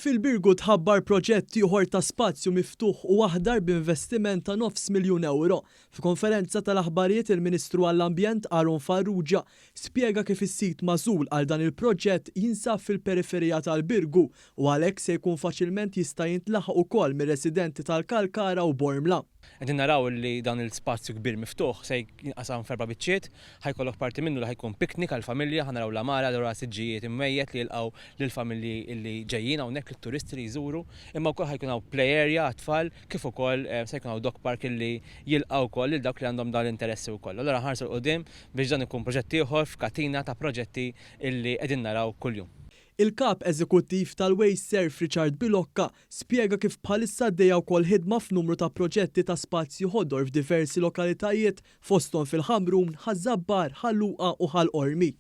Fil-Birgu tħabbar proġett ieħor ta' spazju miftuħ u aħdar b'investiment ta' nofs miljun ewro. F'konferenza tal-aħbarijiet, il-Ministru għall-Ambjent Aaron Farrugia spjega kif is-sit magħżul għal dan il-proġett jinsab fil-periferija tal-Birgu u għalhekk se jkun faċilment jista' jintlaħaq ukoll mir-residenti tal-Kalkara u Bormla. Qegħdin naraw li dan il-spazju kbir miftuħ se jinqasam f'erba' biċċiet. Ħa jkollok parti minnu li ħa jkun picnic għall-familja, ħa naraw l-għamara, allura siġġijiet imwejjed li jilqgħu lill-familji li ġejjin hawnhekk, lit-turisti li jżuru, imma wkoll ħa jkun hawn play area għat-tfal kif ukoll se jkun hawn dog park illi jilqa' wkoll lil dawk li għandhom dawn l-interessi wkoll. Allura nħarsu 'l quddiem biex dan ikun proġett ieħor f'katina ta' proġetti illi qegħdin naraw kuljum. Il-Kap Eżekuttiv tal-WasteServ Richard Bilocca spjega kif bħalissa għaddejja wkoll ħidma f'numru ta' proġetti ta' spazji ħodor f'diversi lokalitajiet fosthom fil-Ħamrun, Ħaż-Żabbar, Ħal Luqa u Ħal Qormi.